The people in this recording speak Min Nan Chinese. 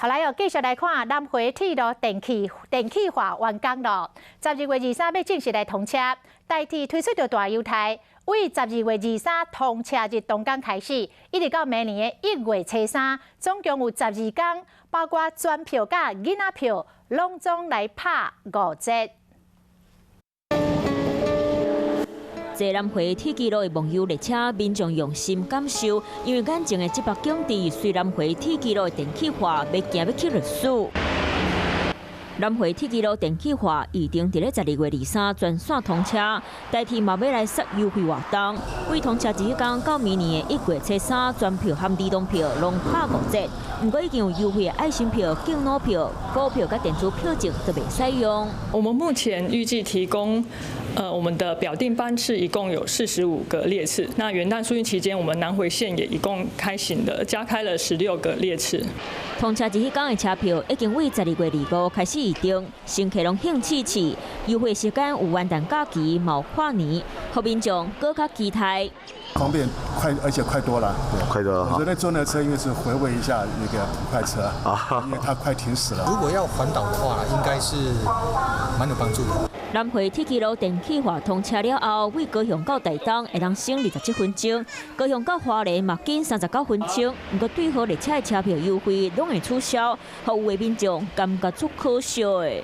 好來哦，繼續來看南迴鐵路電氣化完工咯。12月23欲正式來通車，台鐵推出著大優待，為12月23通車日當工開始，一直到明年的1月初3，總共有12工，包括全票佮囡仔票，攏總來拍5折。坐南迴鐵支路的忘憂列車，民眾用心感受，因為眼前的這幅景致，隨南迴鐵支路的電氣化，欲行欲去歷史。南迴鐵支路電氣化預定佇咧12月23全線通車，台鐵嘛欲來殺優惠活動，為通車日工到明年的1月初3，全票和兒童票攏拍5折。毋過已經有優惠的愛心票、敬老票、股票佮電子票證都袂使用。我們目前預計提供，我們的表定班次一共有45個列次。那元旦暑運期間，我們南迴線也一共開行了加開了16個列次。通車日彼工的車票已經為12月25開始預訂，乘客攏興起起，優惠時間有元旦假期、嘛有跨年，予民眾閣較期待。方便快，而且快多了，快多了。我覺得坐那車因為是回味一下那個普快車啊，因為它快停駛了。如果要環島的話，應該是蠻有幫助的。南迴鐵支路電氣化通車了後，為高雄到台東會當省27分鐘，高雄到花蓮嘛緊39分鐘。毋過對號列車的車票優惠攏會取消，予有的民眾感覺足可惜的。